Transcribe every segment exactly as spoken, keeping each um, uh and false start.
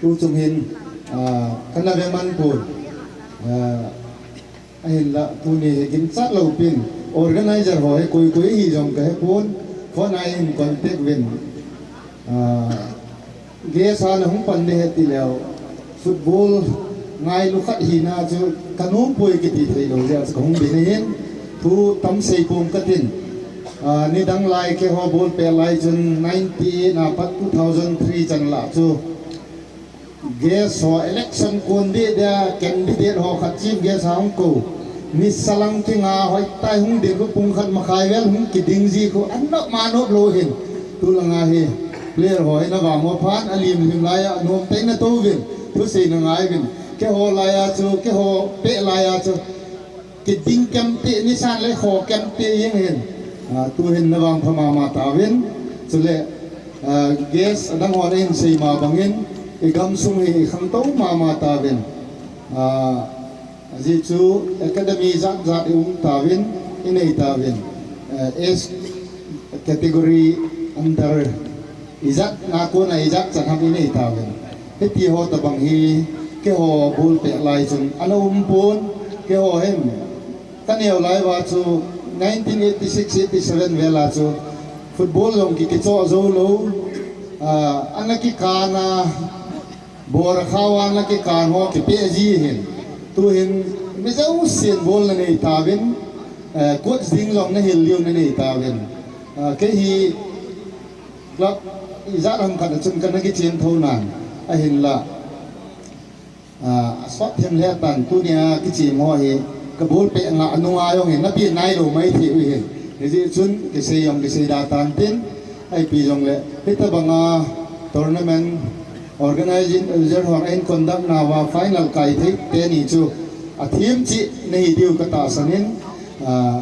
Tuchung hin, ah, kana ve man pon. Ah, ahinla tuni hi ginchat lou pin organizer ho hi koi koi hi jong ka he pon. Phone a hin contact uvin. Ah, guest a na hung pan de he ti leu. Football ngailu khat hina chu ka nom poi kiti thei lou jeh a chu ka hung be na hin. Thu tam sei pong ka tin. Ah, nidang lai keiho ball pet lai chun ninety-eight na pat two thousand three chan lah chu guest ho election kon ding dia candidate ho khat chief guest a hung kou. Nisa lang kinga hoitah hung ding khu pung khat makhai vel hung kiding ji khu anop ma nop lou hin. Tulanga hi player ho hi na vang ho phan alim lim lai a nom tei na tou vin. Thusei na ngai vin. Keiho lai a chu, keiho pet lai a chu. Kiding kem tei, nisan le kho kem tei jeng hin. Ah, tu hin na vang pha mama tauvin. Chule, ah, guest adang ho na hin sei ma bangin, i gamsung hi i khangtou mama tauvin. Ah, ajeh chu academy jat jat i um tauvin, i nei tauvin. Ah, S category under ijat na kona ijat chan ham i nei tauvin. Hiti ho tabang hi keiho ball pet lai chun ana um pon, keiho hin ka neo lai uva chu nineteen eighty-six eighty-seven vel a chu football jong ki kichoh jou lou, ah, ana kikana bora khawa ana kikan ho kipeh ji hin. Tu hin mi jousen ball na nei tauvin, eh, coach ding jong na hil liu na nei tauvin. Ah, kei hi club ijat ham khat a chun kana kichem tho nan ahinla. Ah, asot them le tan tunia kichem ho hi ka ball pet nga nunga jong hin na pi nai lou mai thei u hin. Hijeh chun kisei jong kisei da tan tin, ipi jongle hitabanga tournament organizing, organizer hon ahin conduct nauva final kai thei teni chu athem cheh na hi diu ka tahsan in, ah,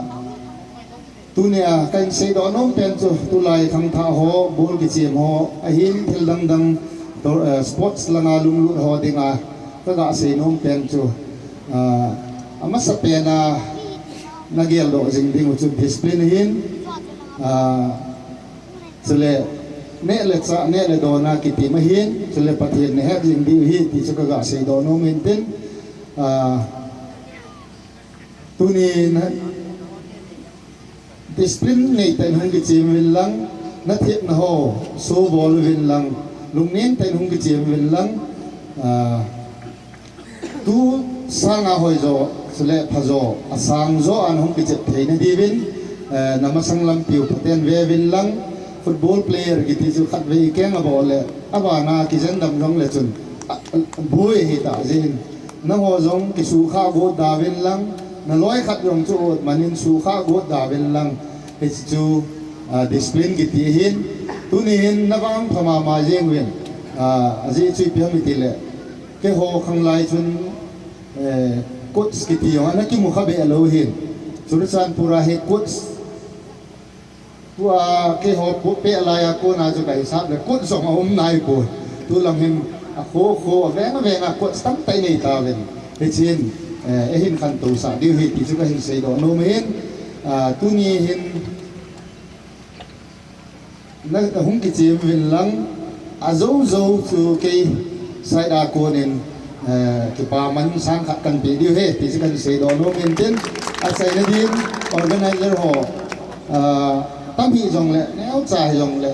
Tunia kahin seidoh nom pen chu, tulai khangthah ho, ball kichem ho, ahin thil dang dang, tor-, eh, sports langa lunglut ho dinga, kaga sei nom pen chu, ah, amasa pena, na geldoh jing ding u chu discipline ahin, ah, chule, neh le chah, neh le dona kitim ahin, chule Pathen na het jing diu ahi, ti chu kaga seidoh nom in tin, ah, tuni na, Discipline neitah in hung kichem uvin lang, na thepna ho, so bol uvin lang, lungnem tah in hung kichem uvin lang, ah, tu sanga hoijo, chule phajo, asangjo a na hung kichep theina diuvin, eh, na masang lampiu phaten ve uvin lang, football player kiti chu khatvei keng abol le, abana kijen dam jong le chun, a, a, boi ahi tah jeh in. Nangho jong kisukha got da uvin lang, na loi khat jong chu ut manin sukha got da uvin lang, hichu, ah, discipline kiti ahin, tuni hin na vang pha mama jeng uvin, ah, ajeh chu ipi ham iti le, keiho khang lai chun, eh, coach kiti jong ana kimu kha be lou hin, Churachandpur a hi coach Tua keiho pu-, pet lai a kona chu ka hisap le coach jong aum nai poi. Tulam hin akho kho, aveng aveng a coach tamtah i nei tauvin. Hichun, eh, eihin khantou sah diu ahi ti chu kahin seidoh nom in. Ah, tuni hin na, na hung kichem uvin lang, ajou jou chu kei side a konin, eh, kipaman sang khat kahin pe diu ahi, ti chu kahin seidoh nom in tin, achaina din organizer ho, ah, tam hijongle, neocha hijongle,